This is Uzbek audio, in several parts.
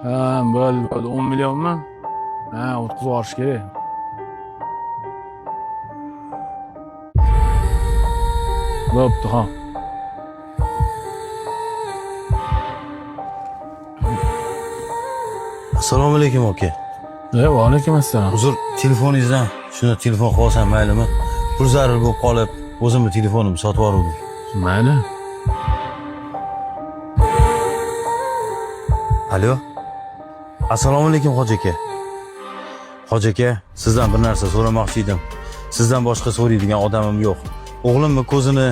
Ha, bo'ldi, bo'ldi. 10 millionmi? Ha, o'tkazib yuborish kerak. Bo'pti, ha. Assalomu alaykum aka. E, va alaykum assalom. Uzr, telefoningizdan shuni telefon qilib olsam maylimi? Pul zarur bo'lib qolib, o'zimni telefonimni sotib yubordim. Mayli. Alo. Assalomu alaykum hoji aka. Hoji aka, sizdan bir narsa so'ramoqchi edim. Sizdan boshqa so'raydigan odamim yo'q. O'g'limni ko'zini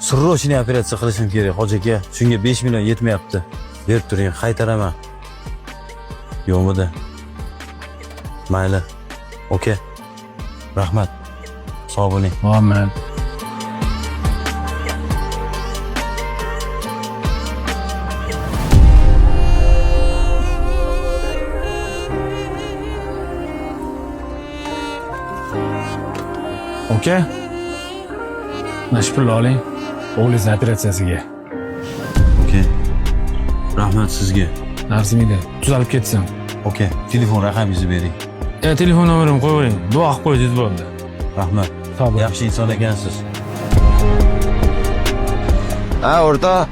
срочный operatsiya qilishim kerak, hoji aka. Shunga 5 million yetmayapti. Berib turing, qaytaraman. Yo'qmidi? Mayli. Oka. Rahmat. Sog' bo'ling. Ha, mayli. Aka, mana shu pulni oling. O'g'lingizni operatsiyasiga. Oka. Rahmat sizga. Narsimiydi. Tuzalib ketsin. Oka, telefon raqamingizni bering. E, telefon nomerimni qo'yavering. Duo qilib qo'ysangiz bo'ldi. Rahmat. Sog' bo'ling. Yaxshi inson ekansiz. Ha, o'rtoq.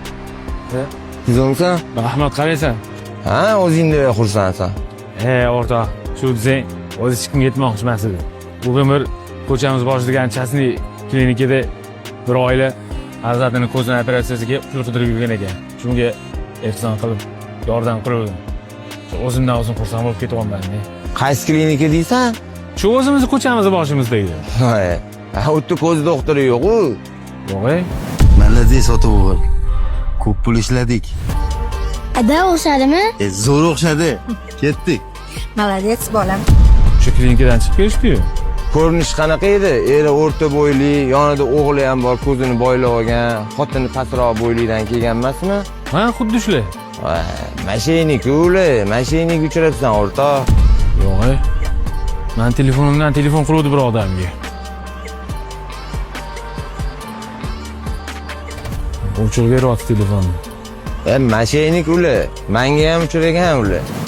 Zo'rmisan? Rahmat, qaraysan. Ha, o'zingda xursandsan. E, o'rtoq, shu desang, o'zi hech kimga aytmoqchi emas edi. Bugun bir ko'chamiz boshidagi частный klinikada bir oila farzandini ko'zini operatsiyasiga pul qidirib yurgan ekan. Shunga ehson qilib yordam qiluvdim. Shu o'zimdan o'zim xursand bo'lib ketyapman. Qaysi klinika deysan? Shu o'zimizni ko'chamizni boshimizdagi. Ha, u yerda ko'z doktori yo'q-u. Yo'q, ey. Молодец ota o'g'il. Ko'p pul ishladik. Ada o'xshadimi? E, zo'r o'xshadi. Ketdik. Молодец bolam. O'sha klinikadan chiqib kelishdi-yu. Ko'rinishi qanaqa edi? Eri o'rta bo'yli, yonida o'g'li ham bor, ko'zini boylab olgan, xotini pastroq bo'ylidan kelgan emasmi? Ha, xuddi shular. Voy, Mashina ular, mashinaga uchrabsan o'rtoq. Yo'q, ey. Man telefonimdan telefon qiluvdi bir odamga. O'chirib beryapti telefonni. E, mashina ular, manga ham uchragan ular.